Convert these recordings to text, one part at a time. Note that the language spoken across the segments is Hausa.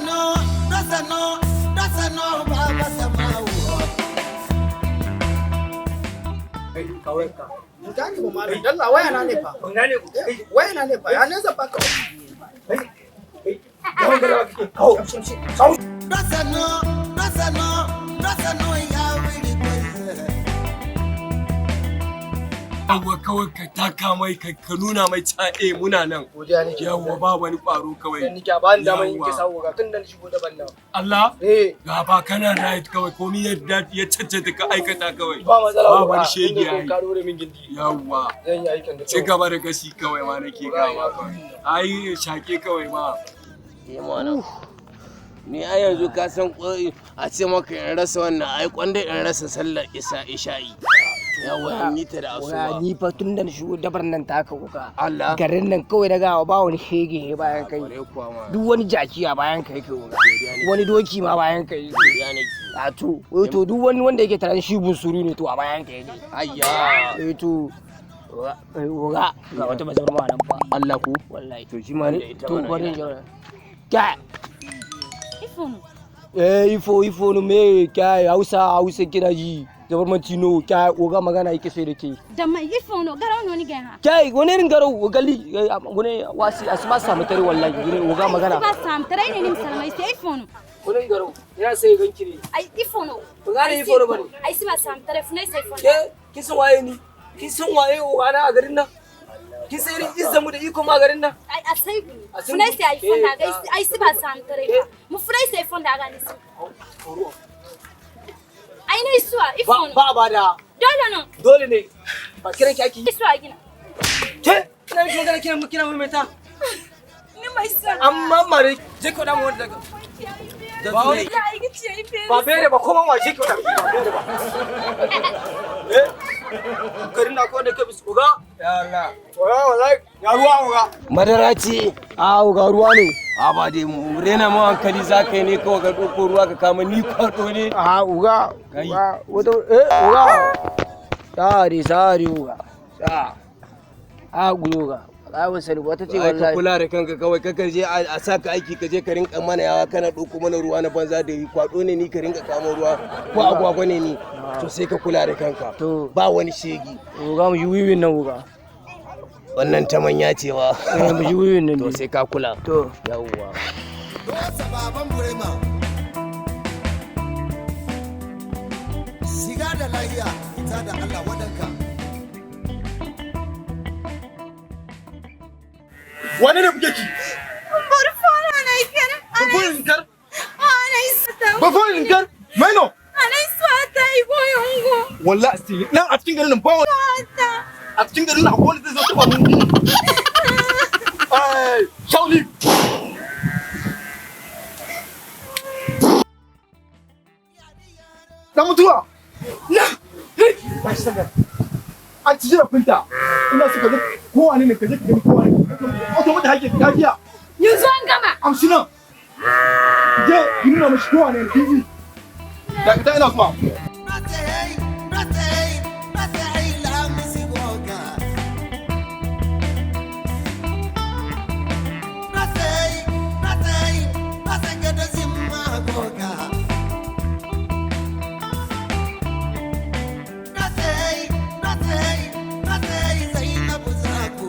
Rasano, rasano, rasano, baba samawo. Kai kawai ka. Gane ba malam, dalla waya na ne fa. Ban gane ku. Kai Waya na ne fa, ya ne zan baka. kai kai. Yawan garawa kake. Kawo. Kawo. Rasano, rasano, rasano ya wuri kwai. Yawwa kawai ka taka mai ka nuna mai ca eh muna nan. Godiya nake. Yawwa ba wani ƙwaro kawai. Dan nake ba ni daman Yawwa. yanke sawo ga tun da na shigo da ban nan. Allah Eh ga ba kana right kawai komai yadda ya cancanta ka aikata kawai. ba matsala Ba wani shege ai. ai. Ka dore min gindi. Yawwa. Zan yi aikin da Ci gaba da gashi kawai ma nake gama kawai. Ai shake kawai ma. Eh mana. Ni a yanzu ka san a ce maka in rasa wannan ai kwanda in rasa sallar isa isha'i. Yawa in yi ta da Oga asuba. ni fa tun da na shigo dabar nan taka kuka. Allah. Garin nan kawai na gawa ba wani shege bayan kai. Kware kuwa ma. Duk wani jaki a bayan kai kai oga. Wani doki ma bayan kai. Godiya nake. A to, eh to duk wani wanda yake taron shi bunsuru ne to a bayan kai ne. Ayya. Eh to oga eh, oga ga wata bazar ma nan fa. Allah ku. Wallahi. To shi ma da ita To mana bari ina. in ga. Ifonu. Eh ifo ifo no me kai Hausa Hausa kina ji. Zabarmanci no kai oga magana yake sai da ke. Da mai ifono garau no ni ga ha. Kai wani irin garau gali wani wasi asma samu tare wallahi wani oga magana. Ba sam tare ne ni musulmai sai ifono. Wani garau ina sai ganki ne. Ai ifono. Ba gane ifono bane. Ai si ba sam tare funai sai ifono. Ke kin san waye ni? Kin san waye oga na a garin nan? Kin san irin izzan mu da iko ma a garin nan? Ai a sai guni. A sai Funai guni. sai iphone da ga Eh, ai si ba sam tare Eh. fa. Mu funai sai iphone da ga ni si. Ai ne isuwa Ba ifono. ba ba da Dole no. dole ne. Ba kiran ki ake yi. Isuwa gina. Ke ina miki magana kina kina maimaita. Ni mai sa. Amma mare je ki wada mu wanda daga. Ba wani Ya ai gici ai fe. ba bere ba koma wa je ki wada ba bere ba. Eh garin na ko da ke bisu oga. Ya Allah. Oga wallahi ya ruwa oga. Madara ce. A oga ruwa ne. A ba dai mu rena mu hankali za ka yi ne kawai ka ɗauko ruwa ka kama ni kwaɗo ne. A uga Kai. uga wata eh uga sare sare uga sa a gulo ga wallahi ban sani ba, wata ce Ai ka wallahi kula da kanka kawai kakar je a sa ka aiki ka je ka rinka mana yawa kana ɗauko mana ruwa na banza da yi kwaɗo ne ni ka rinka kamo ruwa ko agwagwa ne ni to sai ka kula da kanka To. ba wani shegi uga mu ji wiwin nan uga wannan ta manya cewa eh mu ji wiwin nan to dai. sai ka kula to yawwa Dosa baban Burema. Shiga da lahiya, ita da Allah wadanka. Wane ne kuke ki? Barfona na ikara. Bafonin inkar? Ana isa. Bafonin inkar? Maino? Ana isuwa ta igoyongo. Wallahi asiri. Nan a cikin garin nan ba wani a cikin garin nan akwai wanda zai zo taɓa mu. Ai, Shauli. Dan mutuwa. Na. Ba shi sanar. An ci jirafinta. Ina so ka ga kowane ne ka je ka gani kowane ne. Auto mata hake lafiya. Yanzu an gama. Amshi nan. Je ki nuna mashi kowane ne kinji. Dakata ina zuwa. Rasai, rasai, rasai la misigoga. Rasai, rasai, rasai gada zimma goga. Rasai, rasai, rasai Zainabu zaku.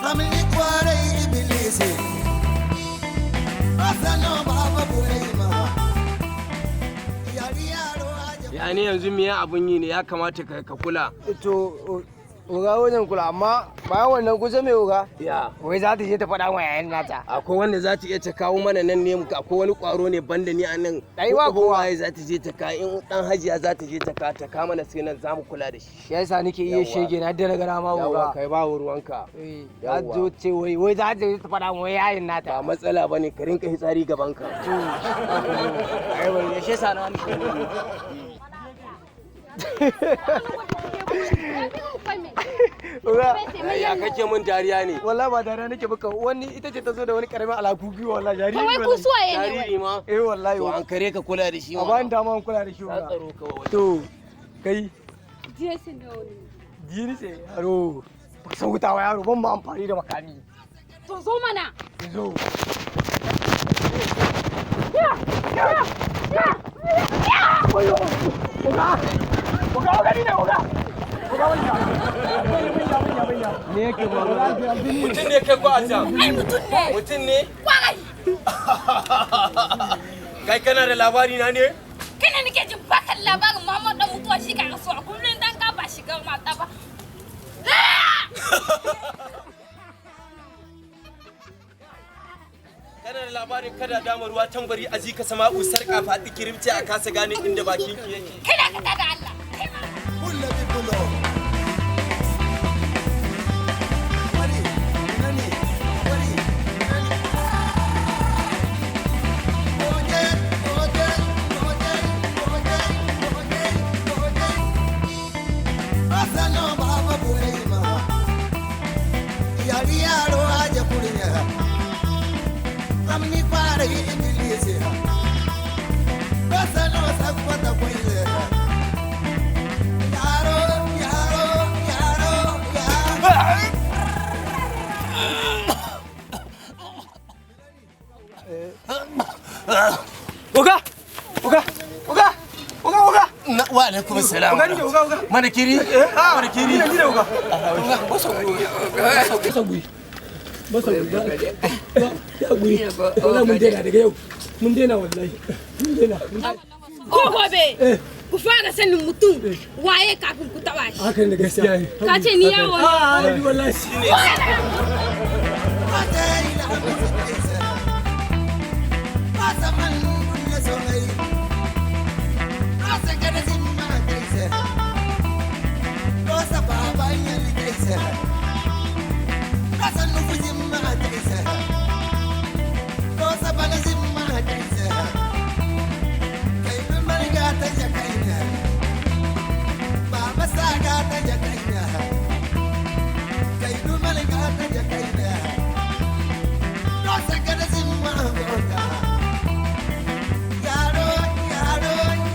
Hamli kwarai ibilisi. Rasano baba Burema. Yari yaro aje. ya ne yanzu me abun yi ne ya kamata ka kula to uga wajen kula amma bayan wannan kusa mai uga ya wai za ta je ta faɗa wa yayan nata akwai wanda za ta iya ta kawo mana nan ne akwai wani kwaro ne banda ni a nan Ai, wa ko kowa. waye za ta je ta kawo in dan hajiya za ta je ta kawo ta kawo mana sai nan za mu kula da shi shi yasa nake iya Yawwa. shege na da na gara ma yawa uga kai ba ruwanka eh za Yawwa. zo ce wai wai za ta je ta faɗa wa yayan nata ba matsala bane ka rinka hitsari gaban ka to ai wai shi yasa na mishi Uga, ya kake mun dariya ne wallahi ba dariya nake baka wani ita ce ta zo da wani karamin alakuki wallahi jariri Wai ku wallahi. suwaye ne wai. jariri ma Eh wallahi to an kare ka kula da shi a bani dama in kula da shi Ka uga. tsaro kawai To kai Jason da wani. jini ce yaro ba san hutawa yaro ban ma amfani da makami. To zo mana. Zo. Me yake faruwa? Mutum ne kai ko aljan? Ai mutum ne. Mutum ne? Kwarai. Kai kana da labari na ne? Kana nake jin bakan labarin Muhammad dan mutuwa shi ka rasu a kullum dan ka ba shigar mata ba. Kana da labarin kada dama ruwa tambari a jika sama'u sarka faɗi kirimce a kasa gane inda bakin ki yake. Kai da ka da Allah. Kai ma. Bulla bi bulo. Wari, nani, wari, nani. Oje, oje, oje, oje, oje, oje. Asano baba buema. Yari yaro aje kurinya. Amni kwara ibilisi. Asano sakwata kwile. Yaro, yaro, yaro, yaro. Oga! Oga! Oga! Oga oga! Na wa alaikum salam. Oga ni ne oga oga. Mana kiri? Mana kiri. Ni ne oga. Oga basa guri. Basa guri. Basa guri. Ya guri. Wallahi mun daina daga yau. Mun daina wallahi. Mun daina. Ko gobe. Ku fara sanin mutum waye kafin ku taba shi. Haka ne gaskiya ne. Ka ce ni yawo ne. Ah, ni wallahi.